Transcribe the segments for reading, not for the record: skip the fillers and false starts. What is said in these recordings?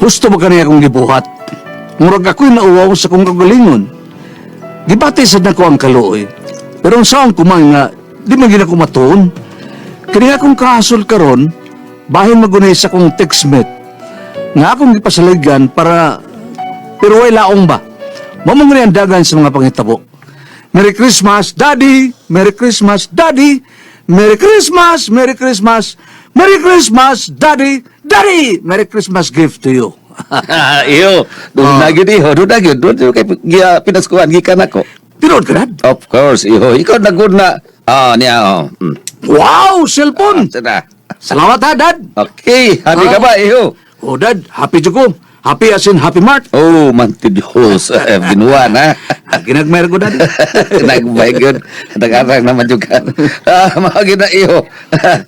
Husto ba kani akong gibuhat? Murag ako'y nauwaw sa kong kagalingon. Gibati sad nako ang kaluoy. Pero ang saon ko man nga, di man gina ko matuon. Kani akong kahasol karon, bahin magunay sa akong textmate nga akong gipasaligan para pero way laong ba. Mao man gani ang dagan sa mga pangitabo. Merry Christmas, Daddy! Merry Christmas, Daddy! Merry Christmas! Merry Christmas! Merry Christmas, Daddy! Daddy! Merry Christmas gift to you. Iyo, doon na gyud iho, doon na gyud, doon kay giya pinaskuhan gikan ako. Tinuod ka, Dad? Of course, iho. Ikaw na good na. Ah, niya oh. Wow! Cellphone! Sana. Salamat ha, Dad! Okay, happy ka ba, iho? Oh, Dad, happy jud ko. Happy as in happy mart. Oh, manti Diyos. Eh, binuan, ha? Ah, ginagmayar ko, Dad. Nagbay gyud. Nag-arang naman jud ka. Ah, mao gyud na iho.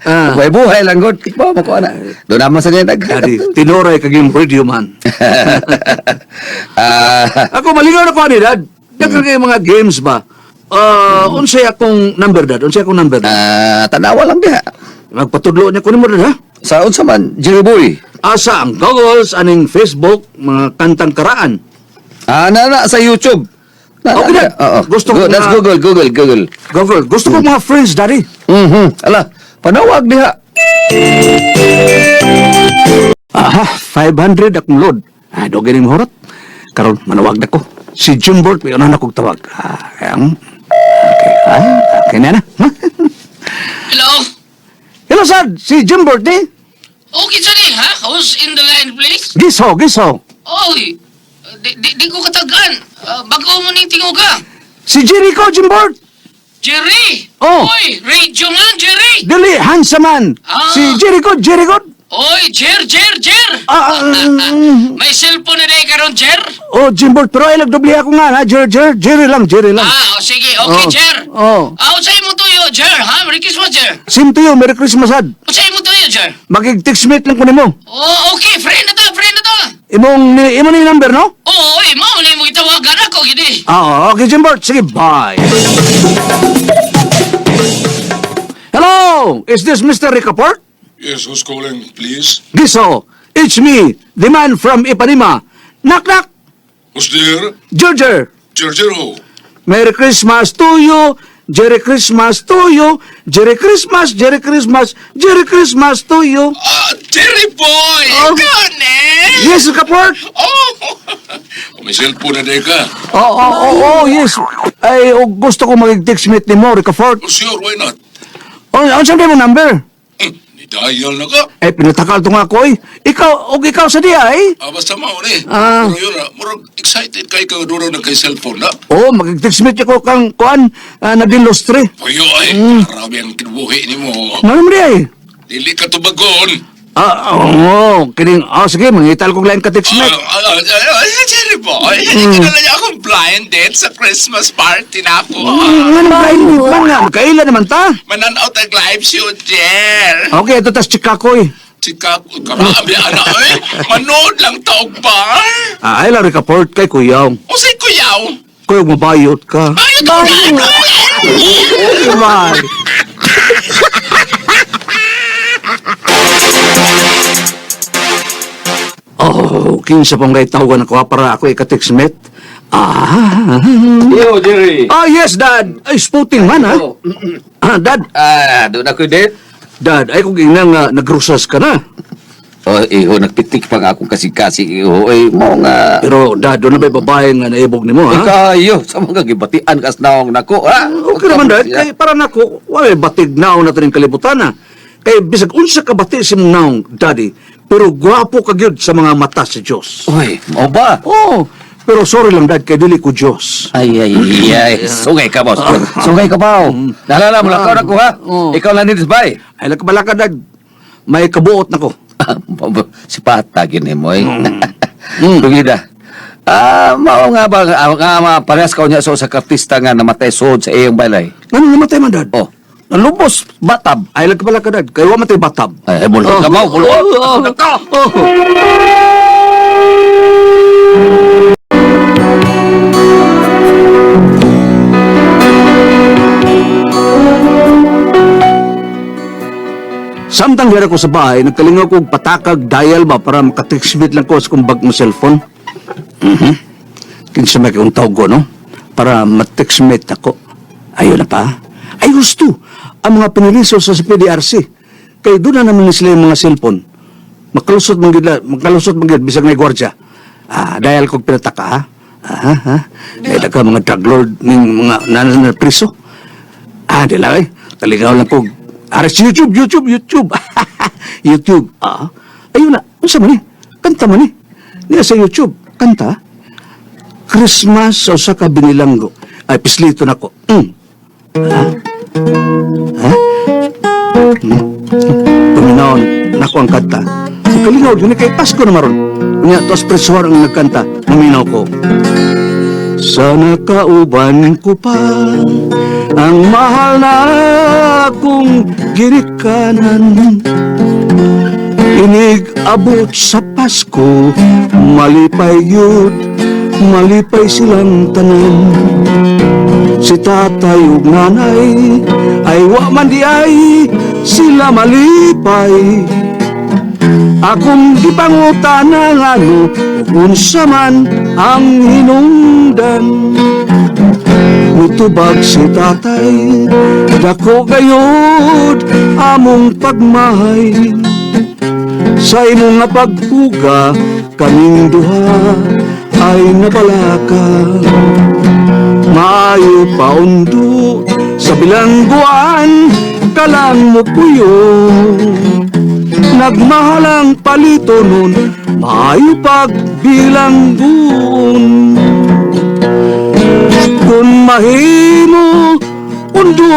Ah. Buhay buhay lang gud. Ba mo ko ana. Doon naman sa niya Daddy, tinuray kag yung radio man. Ah, Ako, malingaw na ko ani, Dad. Daghan kay mga games ba? Ah, unsay akong number, Dad? Unsay akong number, Dad? Ah, tanawa lang diha. Magpatudlo niya ko nimo, Dad, ha? Sa unsa man, Jerry Boy? Asa ang Googles, aning Facebook, mga kantang karaan. Ah, na na sa YouTube. Na, Okay, na, Dad. oo. Gusto ko That's Google, Google, Google. Google. Gusto ko mga friends, Daddy. Ala, panawag diha. Aha, 500 akong load. Ah, dogay ning mahurot. Karon manawag na ko. Si Jimbert, may unahan akong tawag. Ah, ang... Okay, ah, okay na na. Hello? Hello, sir. Si Jimbert, eh. Okay, sorry, ha? Who's in the line, please? Giso, giso. Oy, di ko katagaan. Ah, bago mo ning tinguga. Si Jericho, Jimbert. Jerry! Oh. Oy, radio man, Jerry! Dili, handsome. Ah. Si Jericho, Jericho. Oy, Jer, Jer, Jer! Ah, May cellphone na dahil karon, Jer? Oh, Jimbert, pero ay nagdoble ako nga, ha? Jer, Jer, Jerry lang, Jerry lang. Ah, oh, sige, okay, Oh. Jer. Oh. Ah, unsay mo tuyo, Jer, ha? Merry Christmas, Jer. Same to you, Merry Christmas, ad. Unsay mo tuyo, Jer? Magig-textmate lang ko nimo. Oh, okay, friend na to, friend na to. Imong, imo ni number, no? Oo, oy, mao na mo gitawagan ako, gidi. Ah, okay, Jimbert. Sige, bye. Hello! Is this Mr. Ricaport? Yes, who's calling, please? Giso, it's me, the man from Ipanema. Knock, knock! Who's there? Giorgio! Giorgio who? Merry Christmas to you! Jerry Christmas to you! Jerry Christmas, Jerry Christmas, Jerry Christmas to you! Ah, Jerry Boy! Oh. Ikaw na! Yes, Ricaport! Oh! May cellphone na ka. Oh, yes. Ay, oh, gusto ko mag-textmate ni mo, Ricaport. Oh, sure, why not? Oh, ano saan mo number? Ni-dial na ka. Eh, pinatakal to nga ako eh. Ikaw, og ikaw sa diya eh. Ah, basta mao ni. Ah. Pero yun, ah, murag excited kay ka doon na kay cellphone na. Oh, mag-textmate ako kang kuan, Nadine Lustre. Puyo ay, grabe ang kinubuhi ni mo. Ano mo diya eh? Dili ka tubagon. Ah, oo, kining, ah, sige, mangital kong lain ka Ah, textmate. ah, ah, ah, Jerry Boy, hindi ka na lang akong blind date sa Christmas party na ako. Nga naman kain man nga, magkaila naman ta. Mananaw tag live show, Jer. Okay, ito tas chika ko eh. Chika, karami ana eh. Manood lang taog bar. Ah, ay lang Ricaport kay kuyaw. Usay kuyaw. Kuyaw, mabayot ka. Bayot ka. Okay, bye. Oh, kinsa pang kay tawagan ako ha, para ako ika-textmate. Ah, Iyo, Jerry. ah yes, Dad. Ay, sputing man, ha? Oh. Ah, Dad. Ah, doon ako date. Dad, ay kung ina nga nagrusas ka na. Oh, iho, nagpitik pa nga akong kasing-kasing, iho. Ay, mo nga. Pero, Dad, doon na ba'y babae nga naibog nimo, ha? Ikayo, sa mga gibatian kas naong nako, ha? Okay naman, Dad. Kay, para nako, walay batig naong natin ang kalibutan, ha? Kay bisag unsa ka bati si mong naong, Daddy, pero gwapo ka gyud sa mga mata sa Dios. Uy, mo ba? Oh, pero sorry lang, Dad, kay dili ko Dios. Ay, ay, ay, sungay ka, boss. Sungay ka ba? Naalala mo lang, ikaw na ko, ha? Oh. Ikaw lang din, bay. Ay, lakabalaka, Dad. May kabuot na ko. Si Pata, gini mo, eh. Pagida. Ah, mao nga ba, ah, nga ma, parehas ka niya so sa kartista nga namatay sod sa iyong balay. Ano namatay man, Dad? Oh, nalubos, batab. Ay, lakabalaka, Dad. Kay wa matay batab. Ay, bulot ka mo, bulot. Oh, oh, oh. Samtang dira ko sa bahay, nagkalingaw ko og patakag dial ba para makatext lang ko sa kong bagong cellphone. Kinsa may kong tawag ko, no? Para ma-textmate ako. Ayun na pa. Ay gusto ang mga piniliso sa PDRC. Kay doon na naman sila yung mga cellphone. Makalusot man gid, makalusot man gid bisag may gwardiya. Ah, dahil kog pinataka ha. Ah, ha. Kaya ka mga drug lord ning mga nanan na priso. Ah, di lang eh. Kalingaw lang ko. Aras YouTube, YouTube, YouTube. YouTube. Ah. Ayun na. Unsa man ni? Kanta man ni. Niya sa YouTube. Kanta. Christmas sa usa ka binilanggo. Ay, pislito na ko. Ha? Ha? Paminaon nako ang kanta. Sa kalingaw, yun kay Pasko na maron. Unya, tos presuar ang nagkanta. Maminaw ko. Sana kauban ko pa ang mahal na akong ginikanan. Inig abot sa Pasko, malipay yun, malipay silang tanan. Si tatay ug nanay ay wa man di ay sila malipay. Akong gipangutana ngano unsa man ang hinungdan. Mutubag si tatay, dako gayod among pagmahay. Sa imong nga pagpuga, kaming duha ay nabalaka. Maayo paundo sa bilangguan, kalang mo puyo. Nagmahalang palito nun, maayo pagbilangguon. Kung mahimo, undo,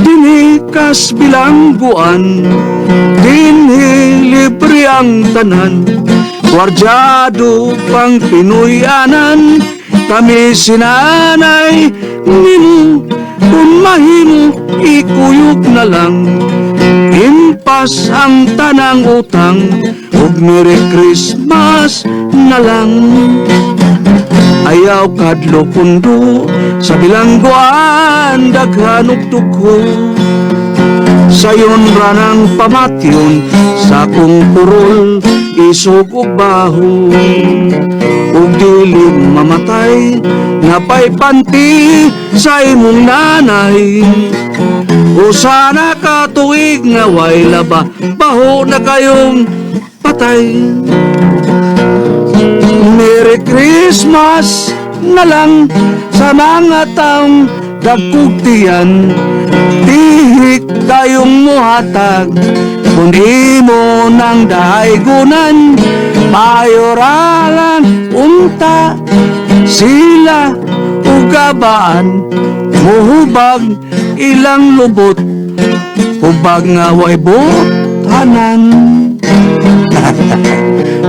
dinikas bilangguan, dinhi libre ang tanan, gwardyado pang Pinoyanan, kami sinanay nimo, kung mahimo, ikuyog na lang. Impas ang tanang utang, ug Merry Christmas na lang. Ayaw kadlo pundo sa bilangguan daghan og dugho. Sayon ra nang pamatyon sa akong kurol isog og baho. Ug dili mamatay napay panty sa imong nanay. Usa na ka tuig nga way laba, baho na kayong patay. Merry Christmas na lang sa mga taong dagkugtiyan. Tihik kayong muhatag kung di mo nang daygunan. Mayoralan unta sila ugabaan, muhubag ilang lubot, hubag nga way butanan.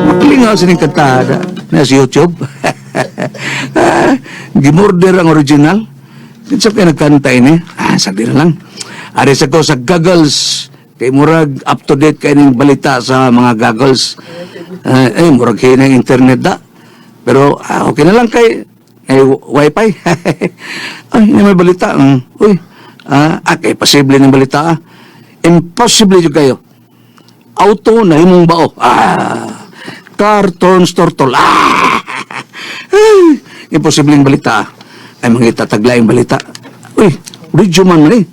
Makalingaw sining kantada na sa YouTube. Ah, gimurder ang original. Kinsa kay nagkanta ini? Ah, sagdi na lang. Ari sa ko sa goggles. Kay murag up to date kay ning balita sa mga goggles. Ah, eh, murag hina ang internet da. Pero ah, okay na lang kay ay wifi. Ay, hindi may balita. Uy, ah, kay posible ng balita. Ah. Impossible jud kayo. Auto na imong bao. Ah, cartons turtle. Ah! Ay, imposibleng balita. Ay, mga itataglaing balita. Uy, radio man man eh.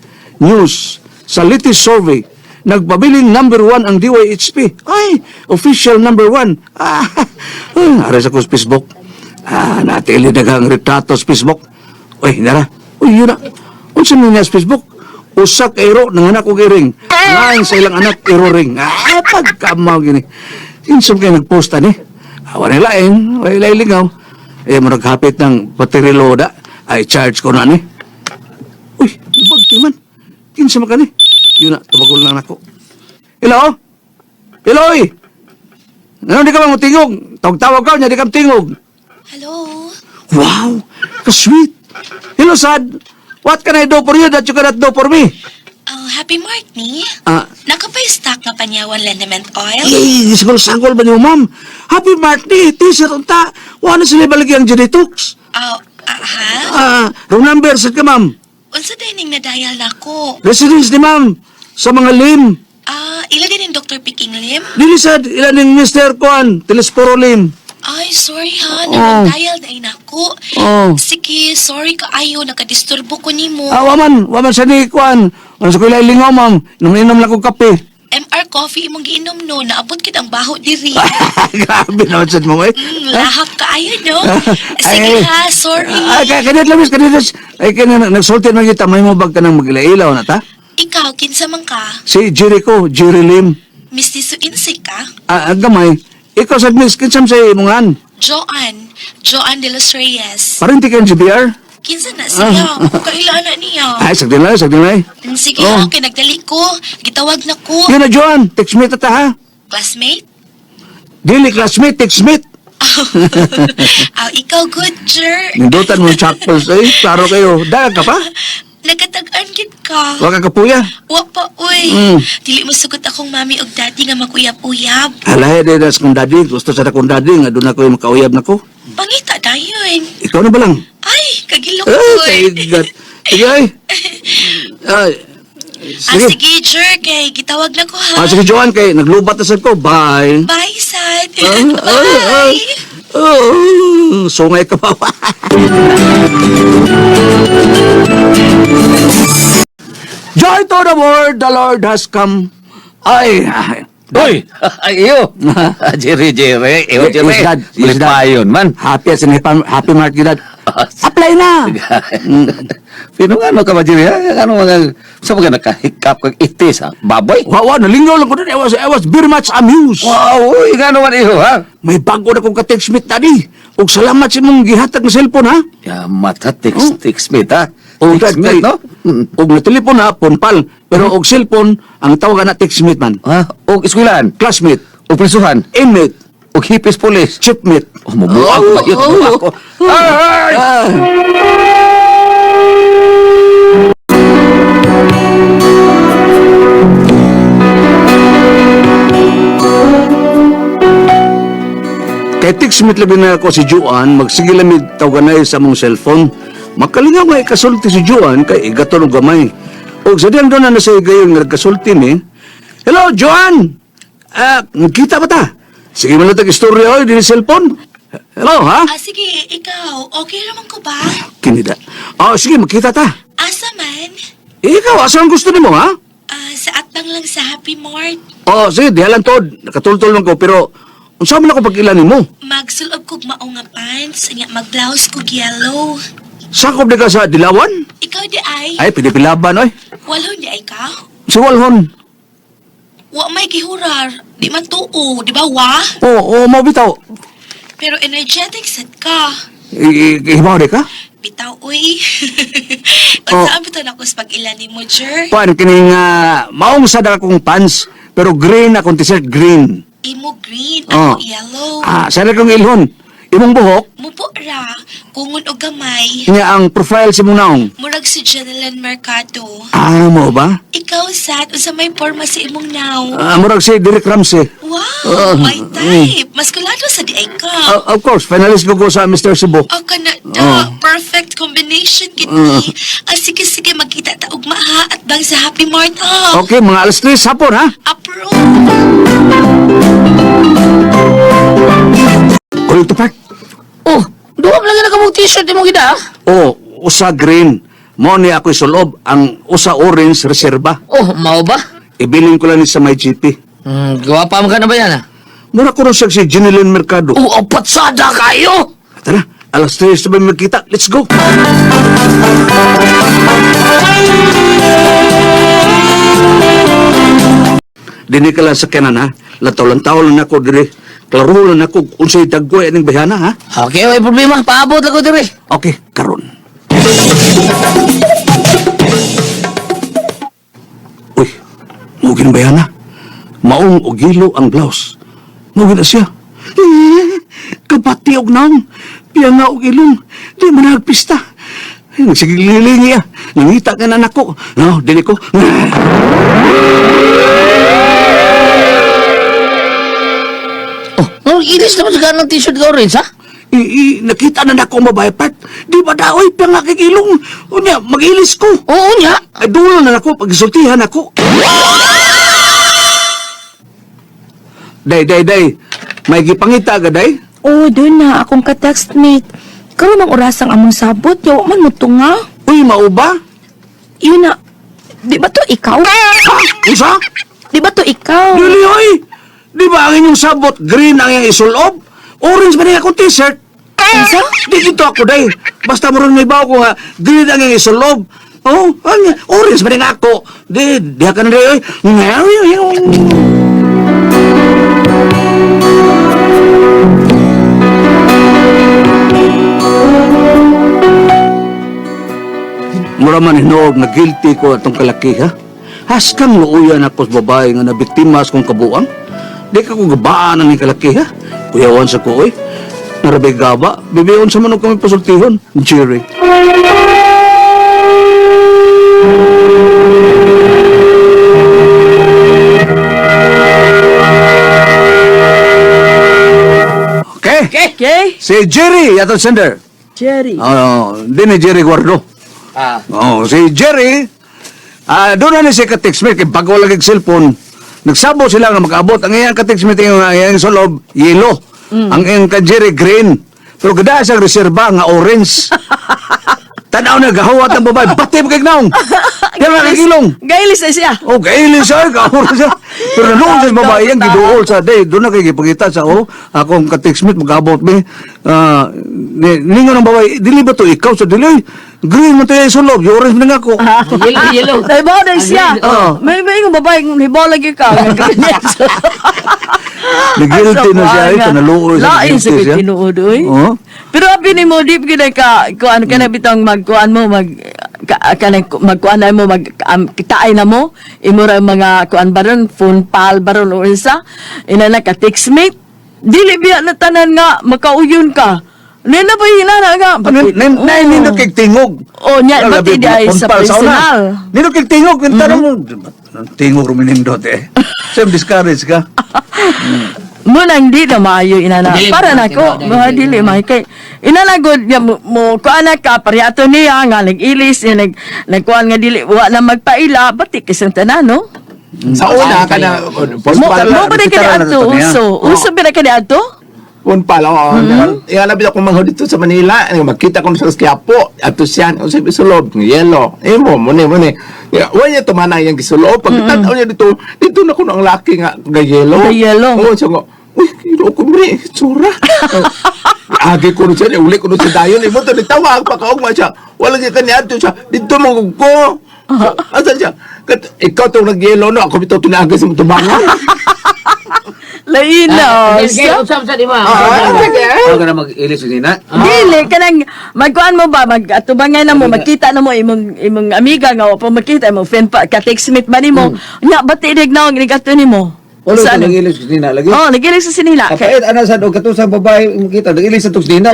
News. Sa latest survey, nagpabiling number one ang DYHP. Ay, official number one. Ah, ay, aray sa ko sa Facebook. Ah, natili daghang retrato sa Facebook. Uy, nara. Uy, yun na. Unsa man niya sa Facebook? Usa ka iro nanganak og iring. Ngayon sa ilang anak iro ring. Ah, pagkamaw gini. Kinsa man kay nagpost ani? Ah, wala lain, wala lingaw. Eh, mo naghapit ng battery loda. Ay, charge ko na ni. Uy, ibagti man. Kinsa man kani? Yun na, tubagol lang nako. Hello? Hello, oy! Ano di ka man tingog? Tawag-tawag ka, nya di ka tingog. Hello? Wow, ka-sweet. Hello, Sad. What can I do for you that you cannot do for me? Oh, happy Martini. Ah, Nakapay stock nga panyawan liniment oil? eh, siguro sanggol ba niyo, ma'am? Happy birthday, t-shirt unta. Wala sila baligi ang Genetox. Oh, ah, ha? Ah, room number, sad ka, ma'am. Unsa dining na-dial nako? Residence ni ma'am, sa mga lim. Ah, ila din ang Dr. Piking Lim? Dili sad ila ning Mr. Kuan, Telesporo Lim. Ay, sorry ha. Oh. Nag-dial na inako. Oh. Sige, sorry ka ayo. Nakadisturbo ko nimo. Ah, waman, waman sa ni Kuan. Ano sa kulay lingaw, ma'am. Inom-inom lang kong kape. MR Coffee imong giinom no. Naabot kit ang baho diri. Grabe naman sad mo, eh. Lahap ka ayo no. Sige Ay. ha, sorry. Ay, kanit lang, miss, kanit. Ay, kanit, nagsulti man kita, may mo bag ka ng mag-ilailaw na ta? Ikaw, kinsa man ka? Si Jericho, Jerry Lim. Miss Tisuinsik ka? Ah, ang gamay. Ikaw sad, miss, kinsam sa imongan. Joanne. Joanne de los Reyes. Parinti ka GBR? Kinsa na siya? Kailan na niya? Ay, sagdin lang, sagdin lang. Sige Oh. ha, kay nagdali ko. Gitawag na ko. Yun na, Joan. Text me ta, ha? Classmate? Dili, classmate, text mate. Ah, ikaw good, Jer. Nindutan mo chapters, eh. Klaro kayo. Daga ka pa? Nagatag-an gid ka. Wag ka kapuya. Wa pa, uy. Dili mo sugot akong mami og daddy nga maguyab-uyab. Alay, di na sa kong daddy. Gusto sa akong daddy. Nga doon ako yung makauyab na ko. Pangita dayon. Ikaw na ba lang? Ay, kagilok Ay, ko. kaigat. Sige, ay. Ay, Ah, sige. sige, Jer, kay gitawag na ko ha. Ah, sige, Joan, kay naglubat na sad ko. Bye. Bye, sad. Ah, ah, ah. Bye. Oh, sungay ka pa. Joy to the world, the Lord has come. Ay, ay. Uy! Ay, iyo! Jerry, Jerry. Iyo, Yes, Jerry. Dad. Yes, Dad. Lipayon man. Happy as in happy Mark Dad. Apply na. Pero ano ka ba, Jerry? Ha? Ano mga... Sa mga nakahikap kag itis, ha? Baboy? Wa wa nalingaw lang ko dun. I was very much amused. Wow! Uy, nga naman iyo, ha? May bago na kong ka-textmate daddy. Ug salamat sa imong gihatag na cellphone ha. Ya, mata, text, text mate, ha? Og Text dad, mate, kay- no? Mm. Og na telepon ha, phone pal. Pero og cellphone ang tawag na textmate man. Ha? Og eskwelahan? Classmate, Og prisuhan? inmate, Og hipis pulis? chipmate. Oh, mabuang ko ba yun? Mabuang ko. Ay! Ah. Kay text labi na ako si Juan, magsige lamig tawganay sa mong cellphone. Makalingaw nga ikasulti si Juan kay igaton og gamay. Og sa diyang doon na nasa higayon nga nagkasulti ni, Hello, Juan! Ah, kita ba ta? Sige man lang tag istorya oy dinhi cellphone. Hello, ha? Ah, sige, ikaw. Okay naman ko ba? Kinida. Oh, sige, magkita ta. Asa man? Ikaw, asa ang gusto nimo, ha? Ah, sa atbang lang sa Happy Mart. Oh, sige, diha lang tod. Nakatultol man ko, pero unsa man ako pag-ilan nimo? Magsulob kog mao nga pants, nya mag-blouse kog yellow. Sakop di ka sa Dilawan? Ikaw di ay, Ay, pinipilaban, oy. walon di ay ka? Si Walhon. Wa may gihurar, di man tuo, di ba wa? Oo, oh, oh, mao bitaw. Pero energetic sad ka. Hibaw di ka? Bitaw uy. Oh. Unsa ang bitaw nako sa pag-ilan nimo, Jer? Kuan kining maong sad akong pants, pero green akong t-shirt green. Imo green, Oh. ako yellow. Ah, sana kong ilhon. Imong buhok, Mupo ra, kungon og gamay. niya ang profile sa imong naong. Murag si Jeneline Mercado. Ah, mo ba? Ikaw sad, unsa may porma sa imong naw? Ah, murag si Derek Ramsey. Wow, Ah, my type. Maskulado sa di ay ka. Ah, of course, finalist ko ko sa Mr. Cebu. Oh, kana Oh. perfect combination kini. Ah, sige sige magkita ta ugma ha at bang sa Happy Mart ha. Okay, mga alas 3 hapon ha. Approve. Kulit to park. Oh, duwag lang na kamong t-shirt imong gida. ah. Oh, usa green. Mo ni ako isulob ang usa orange reserba. Oh, mao ba? Ibilin ko lang ni sa my GP. Gawa pa man ka na ba yan ah? Mura ko rin siya si Jeneline Mercado. Oh, apatsada kayo! Tara, alas 3 na ba magkita? Let's go! Dini ka lang sa kanan, ha? Lantaw-lantaw lang ako diri. Klaro lang ako unsay dagway aning bayhana, ha? Okay, may problema. Paabot lang ko diri. Okay, karon. Uy, mao gin bayhana. Maong og gilo ang blouse. Mao gin na siya. Eh, kabati og naong. Piya nga og ilong. Di man nagpista. Ay, nagsigiling niya. Nangita ka na nako. No, dili ko. Oh, nung ilis naman sa ganang t-shirt ka orange, ha? I, nakita na nako ang babae part. Di ba daoy piya nga kay ilong. Unya, mag-ilis ko. Oo niya. Ay, dulo na nako pagsultihan ako. Day, day, day. May gipangita ka, day? Oh, doon na akong ka-textmate. Karon ang orasang among sabot, yawa man mo tunga. Uy, mauba? Yun na. Di ba to ikaw? Ha? Usa? Di ba to ikaw? Dili, oy! Di ba ang inyong sabot, green ang iyang isulob? Orange ba niya akong t-shirt? Unsa? Di dito ako, day. Basta mo rin may bawo ko nga, green ang iyang isulob. Oh, ang orange ba niya ako? Di, di ka na day, oy. Mura man hinuog na guilty ko atong kalaki, ha? Haskang luuyan ako sa babae nga nabiktima sa kong kabuang. Di ka ko gabaan ang kalaki, ha? Kuyawan sa ko, oy. Narabay gaba, bibiyon sa manok kami pasultihon. Jerry. Okay. Okay. Si Jerry, atong sender. Jerry. Oh, di ni Jerry Guardo. Ah. Oh, si Jerry, doon na ni siya ka-textmate, kay bago lagi ang cellphone. Nagsabo sila nga makaabot. Ang iyang ka-textmate, ang iyang solob, yellow. Ang iyang ka Jerry, green. Pero gada siyang reserba nga orange. Tanaw na, gahuwat ang babae. Bati pa kay naong. Yan nga kagilong. Gailis na siya. Oh, kailin siya, kaoras siya. Pero nanood sa babae, yan, giduol sa day. Doon na kay gipakita sa, oh, akong ka-textmate, mag-abot me. Ah, ningon ng babae, dili ba to ikaw sa dili? Green mo to yung sulob, yung orange na nga ako. Yellow, yellow. Nahibaw na siya. Oo. May yung babae, hibaw lagi ka. Nag-guilty na siya, ito, naluoy siya, Lain sa guilty siya. tinuod, oy. Oo. Pero abi ni mo, di gid ka, kuan ka na bitong magkuan mo, mag, ka, kanang magkuan na mo, mag, kitaay na mo, imo ra ang mga kuan baron, phone pal baron o isa, ina na ka textmate, dili biya na tanan nga, makauyon ka. Nina ba hinana nga? Ano, nindot kay tingog. Oh, nya, Wala, ba't labi, di ay sa punpal una. personal? Nindot kay tingog, yung tanong mo, tingog ruminindot eh. Siyempre, discourage ka. Munang di na maayo inana. Dili, Para dili, nako, dili, mga dili. dili may kay inana gud ya mo, mo kuan na ka pareato niya nga nag-ilis niya nag nagkuan nga dili wa na magpaila batik kisang tanan no. Sa una, kana, Mo mo ba kani Pitala na adto to niya. uso? Uso ba kani adto? Pun pala, oo. Iya, labi ako manghod dito sa Manila. Nga, Magkita ko sa Quiapo. Ato siya, ang sabi sulob, ng yelo. Imo, muni, muni. Ya, Wa niya tumana yung gisulob. Pag tanaw niya dito, dito na kuno ang laki nga, nga yelo. Nga yelo. Oo, siya nga, uy, kilo ko mri, tsura. Agi ko siya, uli ko siya dayon. Imo to, nitawag, pakaugma siya. Wala siya kanya ato siya. Dito mo ko. Asa siya? Ikaw tong nag-yelo, no? Ako bitaw tinaagay sa tubangan. Lain na. Okay, usap sa di ba? Ah, sige. Ano ka na mag-ilis yun na? Dili kanang magkuan mo ba mag atubangay na mo magkita na mo imong imong amiga nga wa pa makita imong friend pa ka textmate ba nimo. Nya bati dig na ang ato nimo. Ulo Sa ka ano? nag-ilis yun na lagi. Oh, nag-ilis sa sinila. Kay Kapait, ana sa og kato sa babae makita nag-ilis sa tugs nina.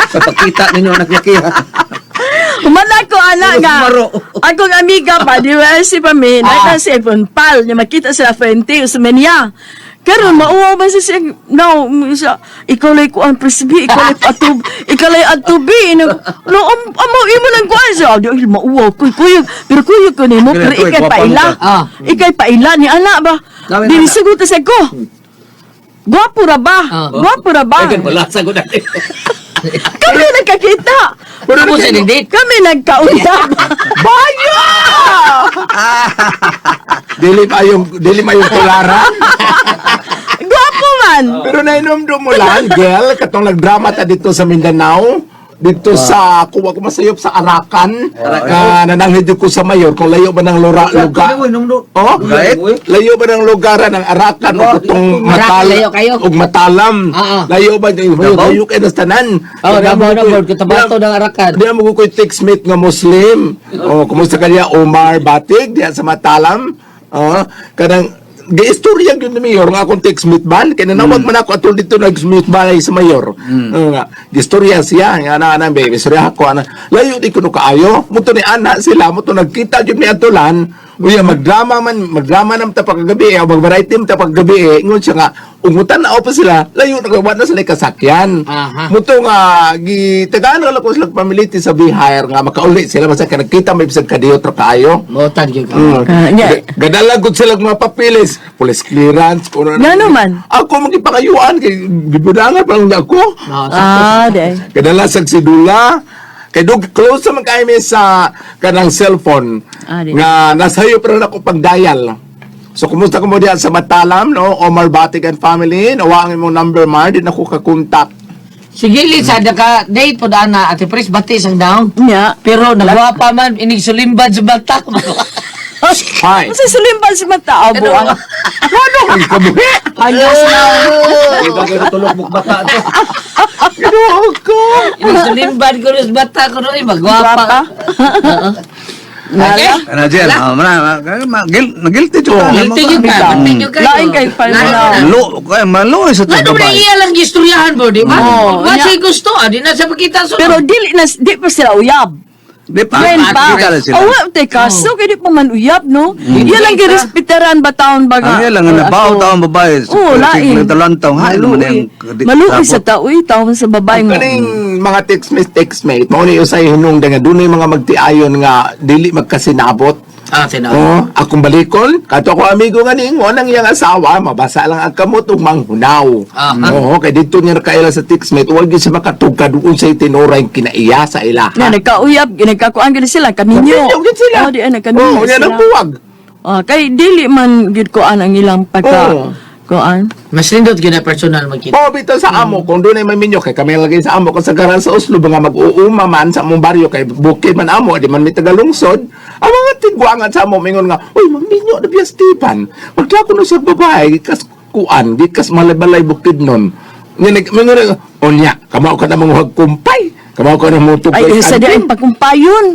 Sa pagkita ninyo anak laki ha. Humala ko, ana nga. Maro. Akong amiga pa, di ba si pa mi, ah. si iPhone pal, niya makita sila frente, sa niya. Karon mauwaw ba siya siya, no, siya, ikaw lay kuan presbi, ikaw lay atub, ikaw lay atubi, no, no, amo, imo lang kuan siya, di, ay, mauwaw ko, kuyog, pero kuyog ko nimo, Ganito, pero eh, ikay gwapang paila, ka. Ah. ikay paila ni ana ba, Dami dili na. sagot sa ko, gwapo ra ba, Ah. gwapo ra ba, Ay, wala sagot natin. kami nagkakita, Amo sa date. kami nagkauyab. Bayo! Dili pa yung tularan. Gwapo man. Pero nainomdom mo lang, girl, katong nagdrama ta dito sa Mindanao, dito sa kuwa ko masayop sa Arakan, nga nananghid ko sa mayor kung layo ba ng lura, lugar. Oh, Lugar? layo ba ng lugaran ng Arakan o katong Arakan, layo kayo. ug Matalam. Ah, ah. Layo ba layo, Davao? layo kayo sa tanan. Oh, Davao na board, Cotabato ng Arakan. Di mo ko textmate nga Muslim. Oh, kumusta kaniya Omar Batig diha sa Matalam? Oh, kanang giistorya gyud ni mayor nga akong textmate ban kay nanawag man ako atol dito nag-mute balay sa mayor. Oo nga giistorya siya nga ana ana baby istorya ako ana layo di kuno kaayo muto ni ana sila muto nagkita gyud ni atulan. Uya magdrama man, magdrama nam ta pagkagabi, eh, mag-variety man ta pagkagabi eh. Ingon siya nga ungutan na pa sila, layo na kay wa na sila kasakyan. Muto nga gitagaan ra ko sila pamiliti sa Bihar nga makauli sila basta kay nagkita may bisag kadiyot ra kaayo. Motan gyud ka. Ah, yeah. Gadala gud sila og mga papeles, police clearance, kuno na. Ngano man? Ako magipakayuan kay gibudangan pa lang niya ako. Ah, di. Kadala sa sidula. Kay dug close man kay mi sa kanang cellphone Ah, di. nga nasayo pero na ako pagdial. So kumusta ko mo diyan sa Matalam no Omar Batig and family nawa ang imong number mar di na ko ka-contact. Sige, Lisa, naka date po daan na Ate Pres, bati isang down. Nya. Pero nagwapa man, inig sulimbad sa bata. Hi. Kasi sulimban si mata abo. Ano? Ano ang kabuhi? Ayos na. Iba kayo tulog mong bata to. Ginoo ko. Inig sulimbad ko sa bata ko noy, magwapa. Gwapa. Okay? Ana Jen, ah, mana nagilty jud ka. Guilty yun ka, guilty yun kayo. Lain kay pa Lain na. na. Lo, kay malo sa Nga to naman babae. iya lang gistoryahan mo, di ba? Oo. Wa siya gusto, ah, di na siya pakita sa Pero dili na di pa sila uyab. Di pa. Friend pa. Kita na sila. Oh, wa te kaso kay di pa man uyab no. Iya lang girespetaran ba taon ba Ang iya lang nga nabaw taong babae. Oo, lain. Talantaw ha naman Maluoy. ang Maluoy sa tao, eh, taon sa babae mo. Kaning mga textmate mao ni usay hinungdan nga dunay mga magtiayon nga dili magkasinabot. Ah, sino? Oh, akong balikon, kato ako amigo nga niingon ang iyang asawa, mabasa lang ang kamot ug manghunaw. Aha. Oo, kay didto niya nakaila sa textmate, huwag gyud siya makatugkad unsay tinuray kinaiya sa ilaha. Na nagkauyab, nagkakuan gid sila kaminyo. Kaminyo gyud sila. Oh, di ay nagkaminyo. Oo, niya sila. nagbuwag. Ah, kay dili man gid kuan ang ilang pagka Oo. kuan. Mas nindot gyud na personal magkita. Oo, bitaw sa amo, kung doon ay may minyo, kay kami lagi sa amo, kung sa garan sa Oslo, mga mag-uuma man sa among baryo, kay bukid man amo, di man may tagalungsod, ang mga tigwangan sa amo, mingon nga, uy, magminyo na biya Stephen, magdako na siya babae, gikas kuan, gikas malay-balay bukid nun. Nga mingon na, onya, kamao ka na mga kumpay, kamao ka na mga tugay. Ay, isa di ay pagkumpayon.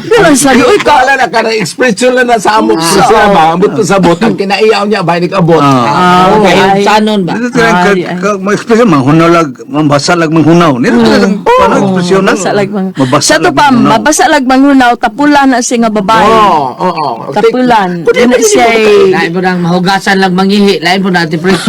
Pero sa uy ka. Kala na, kana expression lang na sa amo, sa sama, ambot sa bot, ang kinaiyaw niya, ba, abot. Ah, Kay ay. sanon ba? Dito tayo Ay, ay. ka ma-expression manghunaw lag mabasa lag manghunaw. Nito tayo paano ekspresyon na? Mabasa lag mang. Mabasa Sa to lag pa, manghunaw. mabasa lag manghunaw tapulan na siya nga babae. Oo, oo. Tapulan. Kung di Yun ba na siya hindi mo Lain po nang mahugasan lang mangihi, lain po natin Pres.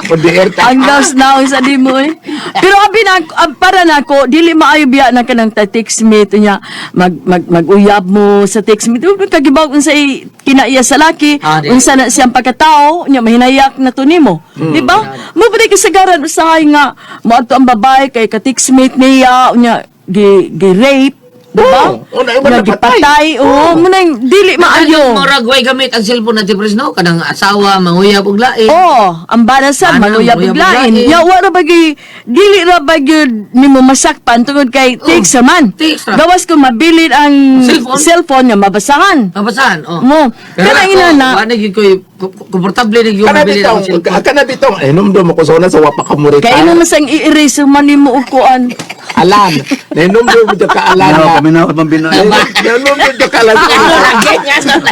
Kung di air Ang gas na sa di mo eh. Pero abi na para nako dili maayo biya na kanang ta text mate niya mag mag mag-uyab mo sa text mate. Uy, Kagibaw unsa kinaiya sa laki, Ah, di. unsa na siyang pagkatao, nya mahinayak na to nimo. Di ba? Mo pa di kasagaran usahay nga moadto ang babae kay ka text mate niya unya gi gi rape, di ba? Oo, oh, na iba Nga napatay. gipatay. Oo, mo nang dili maayo. Murag way gamit ang cellphone natin Pres no kanang asawa manguyab og lain. Oo, ang banasan Ano, manuyab manguyab og lain. og lain. Ya wa ra bagi dili ra ba gyud nimo masakpan tungod kay text ra man. Text ra. Gawas kung mabilin ang Cellphone? cellphone nga mabasahan. Mabasahan, oh. Mo. Pero Kanang ako, ina na wa na gyud ko'y komportable na gyud Kana mabili bitong, ang cellphone. kana bitong, eh, numdum ako sa una sa wapa ka mo kay imo man sang i-erase man nimo og kuan. Alan, nahinumdum mo ka alan Minaw na. kami na mambina. Nahinumdum ka alan.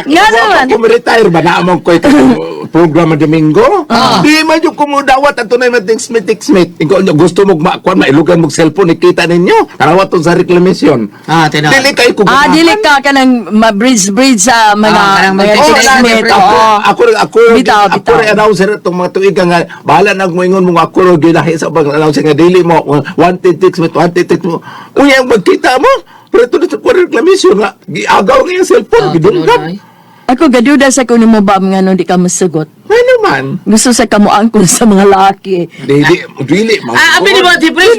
Nga naman. Kung retire ba na among ko'y programa Domingo? Di man yung kumudawat at tunay na text mate. Ikaw nyo, gusto mo makuan, mailugan mo cellphone, ikita ninyo. Tarawat to sa reclamation. Ah, tinaw. Dili kayo kung Ah, dili ka kanang ma-bridge bridge sa mga Ah, kanang mga mag-text text mate. mate. Ako, Oo. ako, ako, Bitaw, ako bitaw. rin announcer itong mga tuig nga, bahala na moingon mo nga ako rin ginahi sa pag announcer nga dili mo, wanted text mate, wanted text mo. Uy, ang magkita mo, pero ito na sa reclamation nga, giagaw nga yung cellphone, Ah, gidunggan. tinuod, ay. Ako gaduda sa kuno mo ba nga no di ka mosugot. Ay naman. Gusto sa kamuangkon sa mga laki. Dili, dili, man. Ah, abi ni ba ti Pres?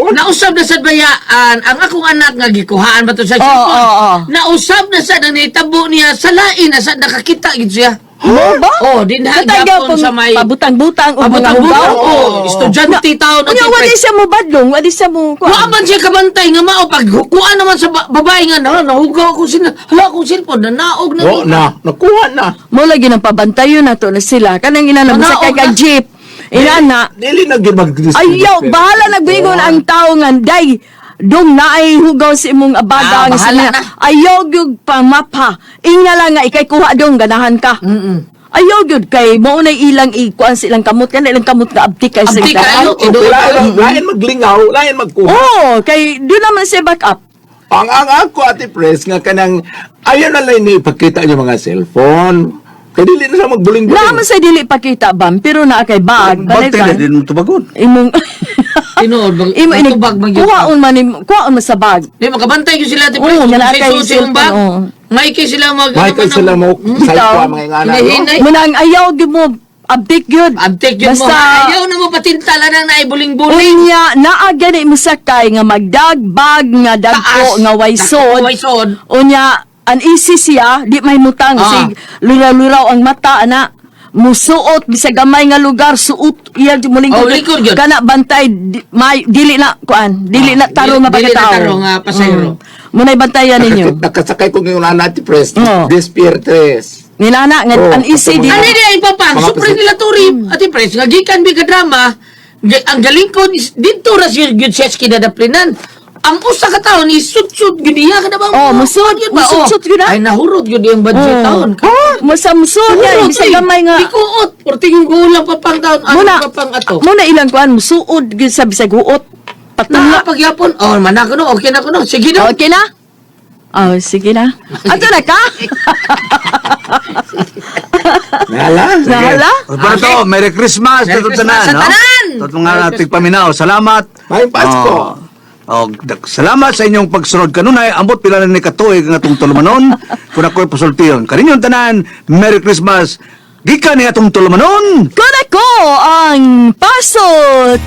Nausab na sad bayaan ang akong anak nga gikuhaan ba to sa Oo, cellphone. oo, oo. Nausab na sad ang nahitabo niya sa lain na sad nakakita gid siya. Mo ba? Oh, din ha Katay gyapon gyapon sa may pabutang-butang o mga pabutang-butang. hugaw. Oh, estudyante taon Unya Ate wali Pres. siya mo badlong, wali siya mo kuan. Wa man siya kabantay nga mao pag kuha naman sa babae nga na nahugaw akong sin hala akong cellphone nanaog na. Wo na, nakuha na. Mo lagi nang pabantayon nato na sila. Kanang ina na Manaog masakay na. kag jeep. Ina na. Dili na gyud mag Ayaw, bahala nagbigon ang tao nga day. Dong naay hugaw sa imong abaga Ah, nga bahala sina. na. Ayaw gyud pamapa. Ingna lang nga ikay kuha dong ganahan ka. Ayaw gyud kay mao nay ilang ikuan silang kamot kana ilang kamot nga abtik kay sa Abtik daan. kayo. Lain, lain maglingaw, lain magkuha. Oh, kay do naman siya back up. Ang ako, Ate Pres, nga kanang ayaw na lang ni ipakita yung mga cellphone. Kay dili na siya magbuling-buling. Naa man sa dili pakita bam, pero naa kay bag. Bag Balikan. tayo din mo tubagon. Imong Tinuod bang imo inig tubag man gyud. kuhaon man kuhaon man sa bag. Di makabantay gyud sila, Ate Pres. Oo, Kung wala sa kay isuot yung bag. cellphone, oo. May kay sila mag May kay sila mo sa Bitaw. kuha mga ingana, no? Hinahinay. Munang ayaw gyud mo abdik gyud. Abtek yun mo. Basta Ayaw na mo patintala nang naibuling-buling. Unya naa gani mo sakay nga magdagbag nga dagko Taas. nga waysod. Dagko, waysod. Unya uneasy siya, di may mutang sig luraw-luraw ang mata ana. Musuot bisag gamay nga lugar suot iya muling Oh, likod gyud. kana bantay di, may dili na kuan dili na tarong nga Dili na pagkatao. tarong nga pasahero. Munay bantayan ninyo. Nakasakay ko ngayon na Ate Pres. Oo. This Pierres. Nilana nga Oh, uneasy di. Ano di ay papang, Mga supre nila turi, Ate Pres, nga gikan bi ka drama, ang galing ko, dito ra siya gyud siya kinadaplinan. Ang usa ka taon is sutsut gyud niya kada bang. Oh, musud, gyud ba? musutsut gyud na. Ay nahurot gyud iyang budget taon. Musa musuot niya Nahurot, bisag eh. gamay nga. Dikuot, porting gulang pa pang taon, ano Muna pa pang ato. Muna ilang kuan musuod gyud sa bisag huot. Na Patunga. pagyapon, oh manako no, okay na ko no. Sige no. Okay na? Oh, sige na. Ato na ka? Nala? Nahala? Pero to, Merry Christmas. Merry Merry Christmas tanan, sa no? tanan! Totoo nga nating paminaw. Salamat. Maayong Pasko. Oh, salamat sa inyong pagsunod kanunay. Ambot pila na ni katuig nga atong tulumanon. Kung ako'y pasultiyon. Kaninyong tanan, Merry Christmas. Gikan ni atong tulumanon. Kuna ko ang pasot!